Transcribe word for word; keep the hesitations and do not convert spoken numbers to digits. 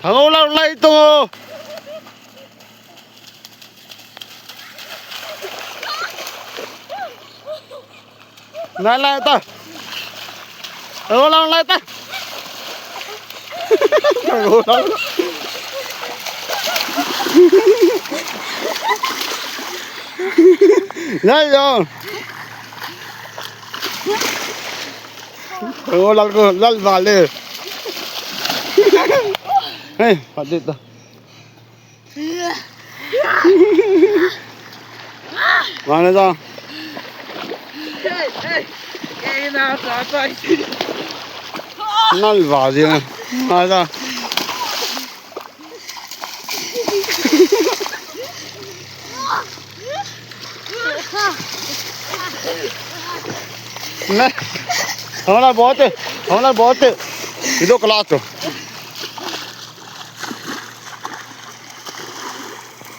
Hangau lang lai tung o. Nai lai ta. Hangau lang lai ta. Hangau lang. Nai yo. Hangau lang ko lal vale. Hey, padit ta. Mana sa? Nalva je. Mana sa? Ne. Hamara bote. Hamara bote. Ido kala to.